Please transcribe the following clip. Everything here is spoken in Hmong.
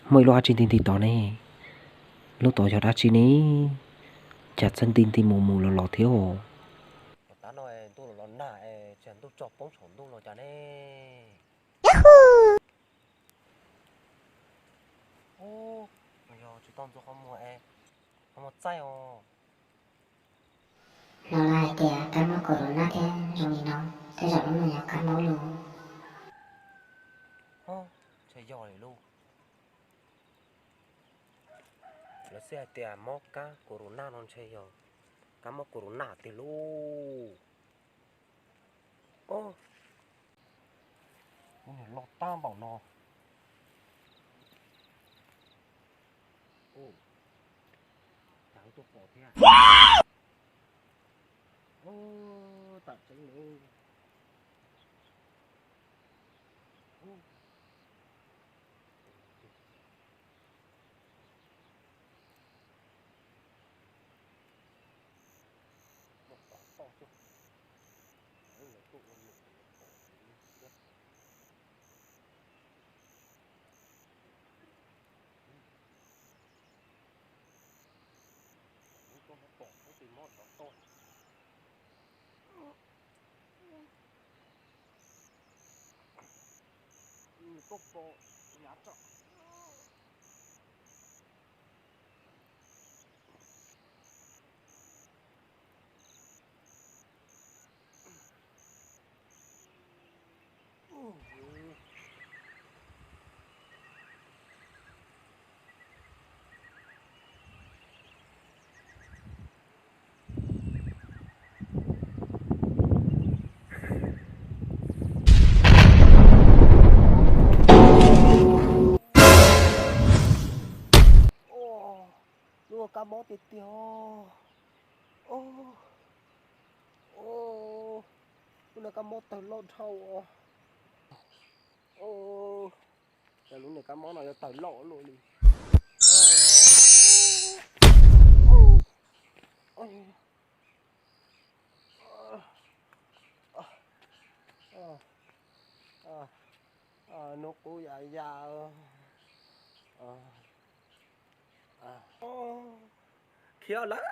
Muaj ib lub dab tsi nti nti tod ne? Lub tod yog dab tsi ne? Cas txawj nti nti mus mus los los thiab os? Tam no ntuj los los nag, tsis ntuj tso poob saum ntuj los cas ne? Yog tsis tau ntxuav qhov muag, qhov muag txaij os. Hnov lawv hais tias kab mob corona thiab zoo li no, tej zaum lub no yog kab mob lus. Ntshe yog li lub. Lawv xij hais tias mob kab corona no ntshe yog kab mob corona tiag lub. Lub niag loj tag npaum no. Cas tuaj pom thiab. Tam tseeb li. Lub kab mob tiag tiag. Lub no kab mob tawg loj dhau os. Cas lub niag kab mob no yuav tawg loj luaj li. Hnub qub yam yam. Khiav lawm.